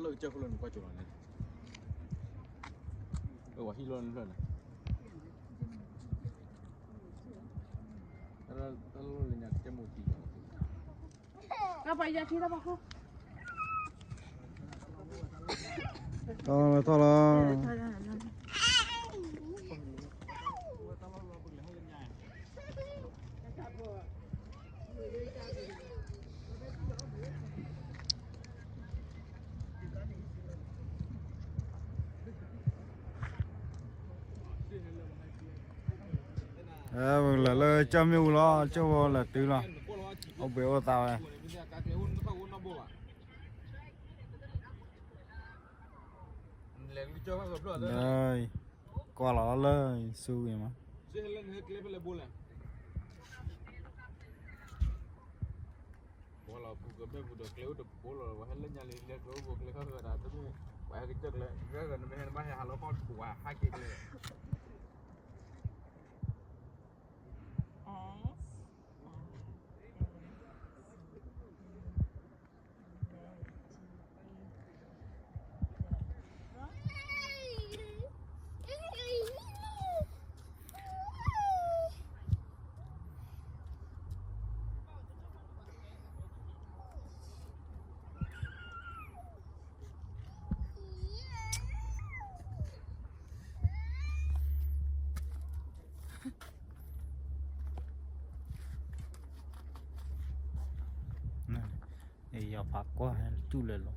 လၢကစၢၢ်ခိၣ်လၢနကွၢ်ကၠိလီၤန့ၣ်, အဝဲဟံၣ်လီၤနဖျၢၣ်န့ၣ်, တၢ်လီၢ်လၢညါကစၢၢ်မိၢ်ကံလီၤ, တၢ်ပယါထံတၢ်ပှၤခိၣ်, ထီၣ်လီၤထီၣ်လီၤ. ပကလဲၤလၢကၠီၣ်မ့ၣ်အူလီၤ, ကၠီၣ်ဝဲလၢတုၤလီၤ, အိၣ်ဘှံးအိၣ်သါဝဲ, ကွၢ်လီၤလၢဆူဂ့ၤမး. ယဖးကွၢ်ဟဲတူၢ်လဲၤလီၤ.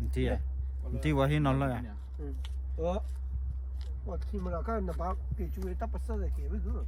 နထံၣ်ဝဲဟံၣ်နီၤလၢာ်ဧါ. ပှၤထံၣ်မးလီၤ ကနဘၣ်က့ၤကၠူဝဲတၢ်ပစၢ်သကဲးဝဲဂုၤ.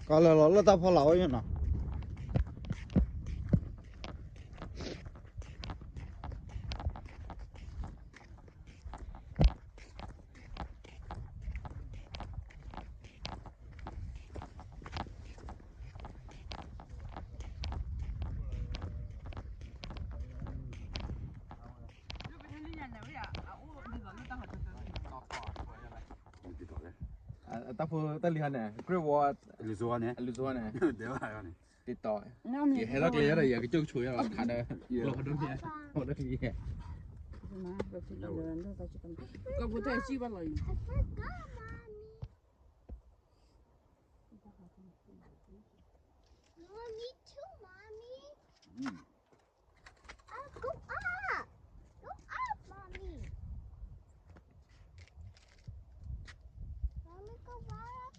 ကလဲၤလီၤလၢတၢ်ဖီလာ်ဝဲယနီၤ. တၢ်ဖိတၢ်လံၤဟါန့ၣ် Great Wall အလုၢ်စိန့ၣ် အလုၢ်စိန့ၣ် တဲဘၣ်န့ၣ် တတီၤ ယဟဲထီၣ်ကျဲယဲဒီး ယကကၠိၣ်ကဆိးယဲဒီးခးဒီး လီၤဖးဒိၣ်န့ၣ် ဟိၣ်ဒီးကယဲၢ် ကပူၤတၢ်စံၣ်ဘၣ်လီၤအံၤ Mommy too, Mommy. Go up! Go up, Mommy! Mommy, go up!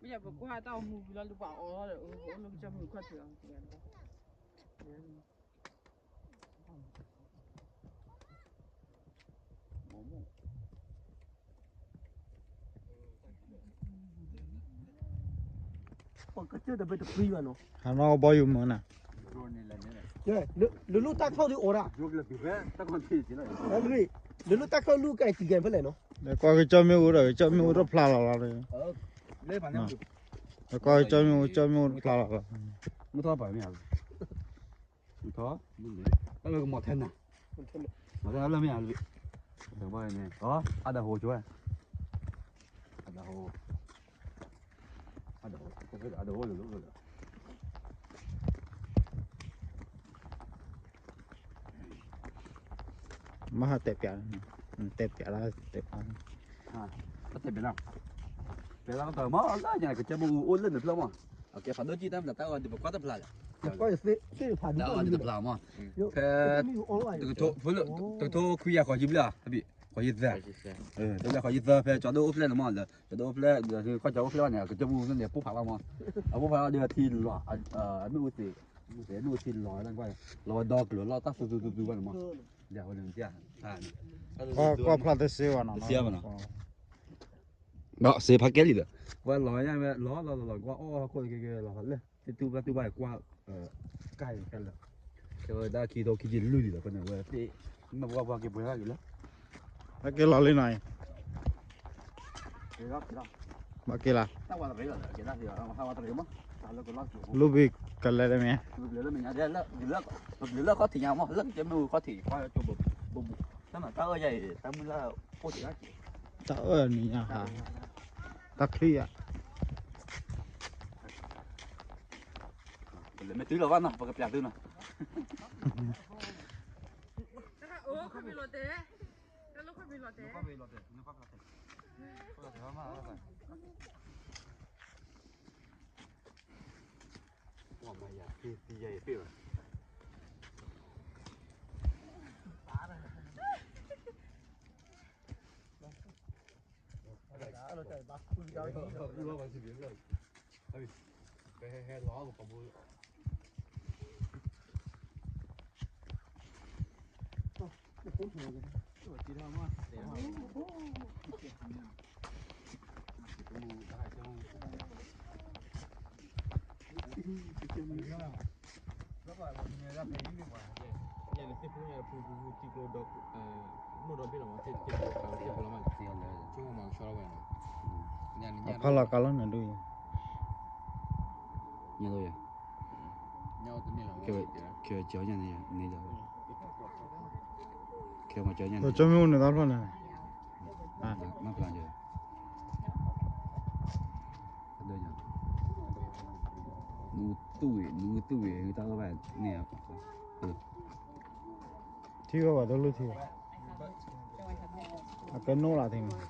မ့ၢ်ယပကွၢ်တၢ်အိၣ်မူဝံၤလီၤ လၢပှၤအီထီၣ်ဒီး အိၣ်လၢကစၢ်မုၢ်ခီၣ်ထံးအီၤ ပကစၢၢ်တဘ့ၣ်တပှံဘၣ်နီၤ ဟးနီၣ်ကဘီယူၤမၢနၤ လၢလူၢ်တၢ်ခီၣ်ဒုးအိၣ်ဒၣ် လၢလူၢ်တၢ်ခီၣ်လူၢ်ကဲတံၢ်ကဲဖဲလဲၣ်နီၤ ကွၢ်ကကၠီမ့ၣ်အူဒီး ကကၠီမ့ၣ်အူတဖျါလီၤလီၤ ကွၢ်ကကၠီမ့ၣ်အူ ကၠီမ့ၣ်အူတဖျါလီၤလီၤ မုၢ်ထီၣ်ပာ်မ့ၢ် မုၢ်ထီၣ် တၢ်လၢကမီၤထဲနၤ မီၤထဲနၤလၢမ့ၢ်ဧါ တဘၣ်န့ၣ် အဒၣ်ဟိကၠိ အဒၣ်ဟိ အဒၣ်ဟိလၢလၢ မ့ၢ်ဟးတဲပျး တဲပျးလၢတဲပျး တဲပျးလၢ ပျးလၢတၢ်မ့ၢ်လၢညါ ကစၢ်မ့ၣ်အူအိၣ်လၢနဖျၢၣ်မး အကဲဖးဒိၣ်ကံၢ်တၢ်မ့ၢ်တၢ်အီၤဒုးပကွၢ်တဖျါလၢ တၢ်အီၤဒုးတဖျါမး ဖဲ တကထိခွံကယၤဃိးဆံဘျဲၣ် ဃိးဆံသၢ တဘျဲၣ်ဃိးဆံသၢ ဖဲကၠီဒိၣ်အိၣ်ဖျဲၣ်န့ၣ်မး လၢကၠီဒိၣ်အိၣ်ဖျဲၣ် ခီၣ်ကၠီအိၣ်ဖျဲၣ်န့ၣ် ကစၢ်မ့ၣ်အူန့ၣ် ပိၢ်ဖးလီၤမး အပိၢ်ဖးလီၤဒီးထံလီၤ အမ့ၣ်အူသ့ၣ် မ့ၣ်အူသ့ၣ်လီၤ လီၤဝဲဒီကလုာ်လီၤတၢ်သူသူသူသူဘၣ်န့ၣ်မး ကွၢ်ဖျါတစ့ဘၣ်နီၤ တစ့ဘၣ်နီၤ ဒီးစ့ဖးကဲလံဒီး ကွၢ်လီၤညါဝဲ လီၤလီၤလီၤလီၤ ကွၢ်အီၣ်ခိၣ်ကဲကဲလီၤလၢ တတူၢ်ဘၣ်တူၢ်ဘၣ်ကွၢ် ကၢ်ခဲလၢာ် တဲဝဲဒၣ်ခံထိခံဆံလွံၢ်လံဒီး ဖဲန့ၣ်ဝဲသ့ၣ် မ့ၢ်ပှၤပှၤက့ၤပှဲၤထီၣ်က့ၤလၢ ဘၣ်က့ၤလီၤလံနီၤအံၤ ဘၣ်က့ၤလီၤ လူဘံကလဲၤတမ့ၢ် ပကလုာ်လၢခီၣ်ထံးညါမး လၢကစၢ်မ့ၣ်အူခီၣ်ထံး ကွၢ်ကၠိဘိးဘူး တၢ်မၤတၢ်အၢယၤအံၤ တၢ်မုၢ်လၢ်အိၣ်တ့ၢ်က့ၤ တၢ်အၢနံၤညါဟး တၢ်ချံယၤ ပလဲၤမ့ၢ်တုၤလီၤဘၣ်နီၤ ပကပျးသုနီၤ အဖီလာ်ကါလီၤနၤဒိၣ်ယၤ ကဲကၠီညါန့ၣ် ကဲကၠီညါန့ၣ် ကၠီမ့ၢ်အိၣ်န့ၣ်တၢ်ဖျီၣ်န့ၣ် နူတူၢ်ဝံၤ နူတူၢ်ဝံၤ တၢ်အၢဘၣ်န့ၣ် ထံဂီၤဘၣ်တလိၣ်ထံဘၣ် အကနိၣ်လၢထံမး ယကတဲမ့ၢ်ကီ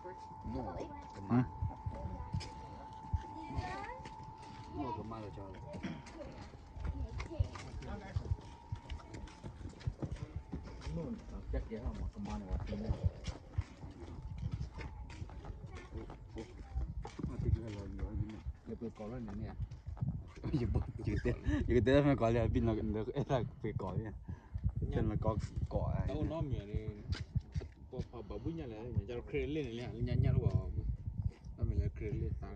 းလံ ဘံၣ်လၢအဲၣ်သးပ့ၤကီးလံ တနီၤကီးကီး တအိၣ်နီတမံၤန့ၣ် ပှၤဖးဘၣ်ဘုၣ်ညါလဲၣ် ညါကခရ့လ့ၣ်န့ၣ်လံ ညါညါတဝီ တမ့ၢ်လၢခရ့လ့ၣ်သါ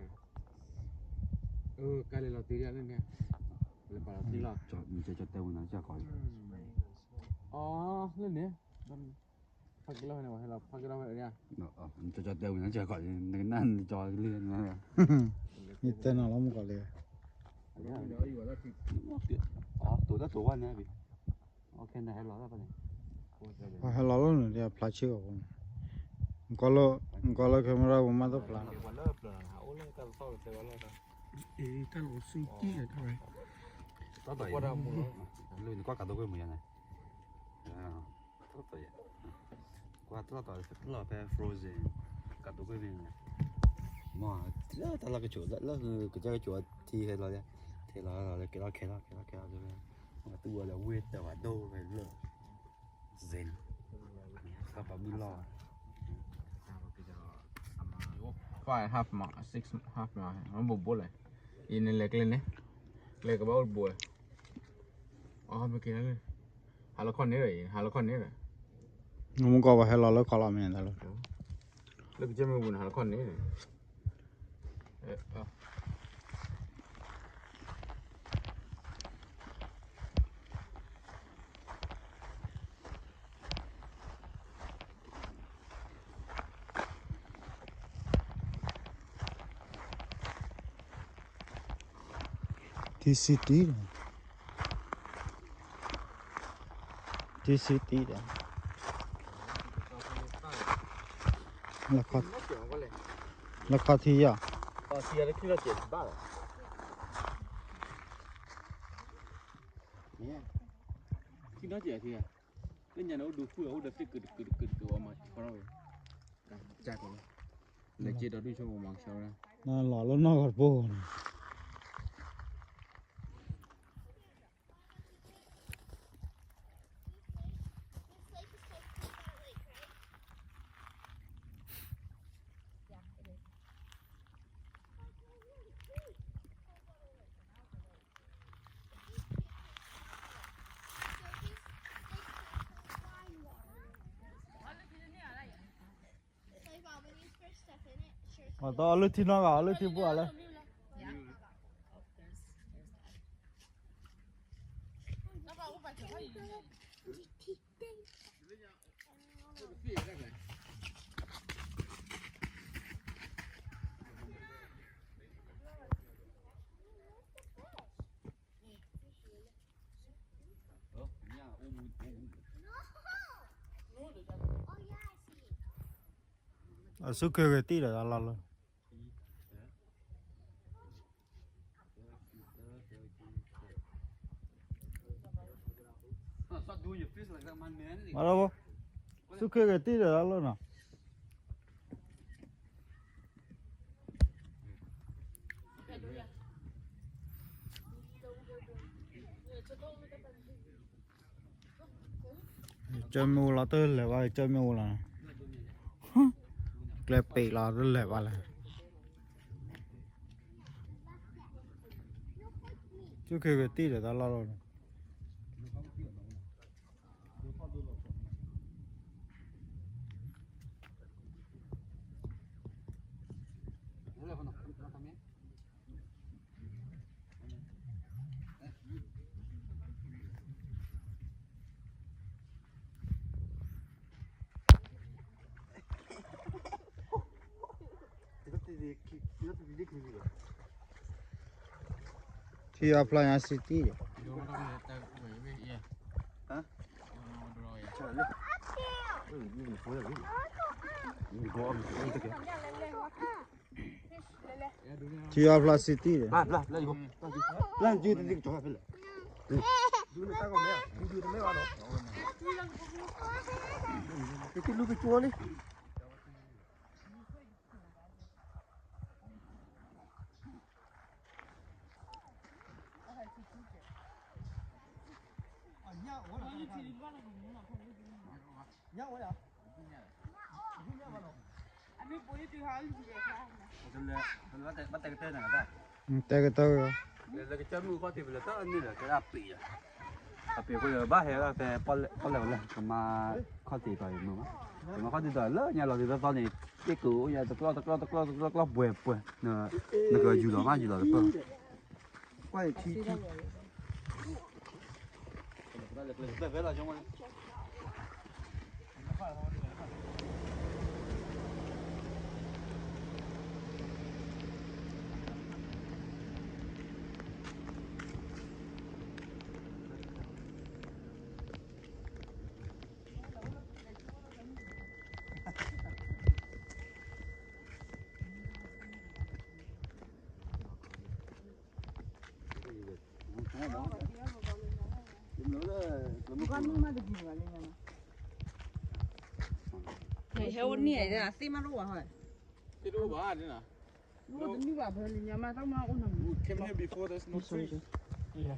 အကါလဲၤလီၤတ့ၢ်ဒ်လၢန့ၣ် လဲၤပာ်လီၤတ့ၢ်လီၤ ကၠီတဲဝံၤနၤကၠီကီး အီ လၢန့ၣ် ဖးက့ၤလီၤဝဲန့ၣ် ဝဲဟဲလီၤဖးက့ၤလီၤဝဲန့ၣ် ကၠီတဲဝံၤနၤကၠီကီး နကနၣ်နကၠီလံ ယတဲနၤလီၤမုၢ်ကီးလံ တိၤတၢ်တိၤဝဲန့ၣ် အခဲနဟဲလီၤတၢ်ဖဲန့ၣ် ပှၤဟဲလီၤလီၤန့ၣ် ဖျါဆ့ၣ်အီၤ, နကွၢ်လၢ နကွၢ်လၢ camera ပူၤမ့ၢ်တဖျါန့ၣ်, တၢ်လီၤစူကံၢ်တၢ်ဝဲ, နကွၢ်ကးသိကွ့ၢ်မုၢ်ယါန့ၣ်, တၢ်လီၤ ကွၢ်တၢ်လီၤတၢ်လီၤဖဲ frozen ကးသိကွ့ၢ်မုၢ်န့ၣ်, မ့ၢ် တၢ်လီၤကဆိးလၢ ကစၢ်ကဆိးထံဟဲလီၤ, ထဲလီၤလီၤလၢကဲလီၤခဲလီၤ ကဲလီၤခဲလီၤ, တူၢ်ဝဲဒီးဝ့ၢ်တၢ်ဝဲဒိၣ်ဝဲလၢ Zen. ကပာ်ဘုလီၢ်, five and half mile, six half mile, မ့ၢ်ဘိးဘိးလဲၣ်, အံၤန့ၣ်လဲၤကျဲန့ၣ်, လဲၤကဘၣ်အိၣ်တဘိဝဲ, အမ့ၢ်က့ၤ, ဟးလီၤခီၣ်န့ၣ်ဒီး ဟးလီၤခီၣ်န့ၣ်ဒီး, နမ့ၢ်ကီၢ်ပှၤဟဲလီၤလၢခီလီၤမ့ၢ်တၢ်လီၤ, လၢကစၢၢ်မ့ၢ်ပူၤန့ၣ် ဟးလီၤခီၣ်န့ၣ် T C T, T C T ဒီး, လၢခီၣ်ထံယီၤ, လၢညါန့ၣ်အိၣ်ဒူဃုာ် အိၣ်ဒီးသ့ၣ်ကုာ်တကုာ်တကုာ်တကုာ် အီၤမၤဆီထီၣ်ဝဲ, ကၢ်ကီး, လဲၤက့ၤဒီးဒုၣ်ဆိကမိၣ်မၤကဆှီဝဲဒၣ်, နလီၤလၢနီၢ်ဂီၤတဘိန့ၣ် ပှၤတအီၣ်လၢထံနီၢ်ဂၤ အီၣ်လၢထံပှၢ်လၢ အစူၢ်က့ၤဂ့ၤတံၢ်ဒီးတၢ်လီၢ်လၢ မၤလၢဘိ, စူၢ်က့ၤဂ့ၤတံၢ်ဒီးတၢ်လီၢ်နီၤ. ကၠၢမ့ၢ်အိၣ်လီၤတလဲၤဘၣ်, ကၠၢမ့ၢ်အိၣ်လီၤ, ကျဲပ့းလီၤတလဲၤဘၣ်လဲၣ်. စူၢ်က့ၤဂ့ၤတံၢ်ဒီးတၢ်လီၢ်လီၤ. ထံအဖျါညါစံတံၢ်ဒီး ထံအဖျါစံတံၢ်ဒီး တဲကတၢၢ် လၢကစၢၢ်မုၢ်ခီၣ်ထံးပလၢတၢ်န့ၣ်ဒီး ကဲဒၣ်ပ့းယၤ, အပ့းဃိလၢဘၣ်ဟဲလီၤဖဲ ပီၣ်လဲၣ်ဝဲလၢ ကမၤခီၣ်ထံးတီၤအံၤမုာ်မး, ကမၤခီၣ်ထံးတီၤလၢညါလီၤသ့ၣ်သီသီန့ၣ် တ့ၢ်ကိးအိၣ်ယၤတကျီၢ်တကျီၢ်တကျီၢ်တကျီၢ်တကျီၢ်ပှဲၤပှဲၤ, နကယူၤလီၤမးယူၤလီၤတပၢၢ်, ကွၢ်ထံထံ အ မ့ၢ်ဟဲဝဲန့ၣ် သ့မးလိဝဲဟဲ သ့တအိၣ်ဘၣ်န့ၣ်နီၤ. အိၣ်တနံၣ်ဘၣ် ဖဲလံာ်ညါမး တၢ်မၤအိၣ်နီၤ we came here before, there's no tree. Yeah.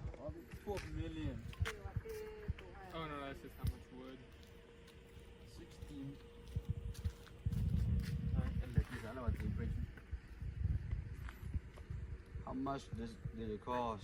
Twelve million. Oh no, that's just how much wood. Sixteen. How much does, did it cost?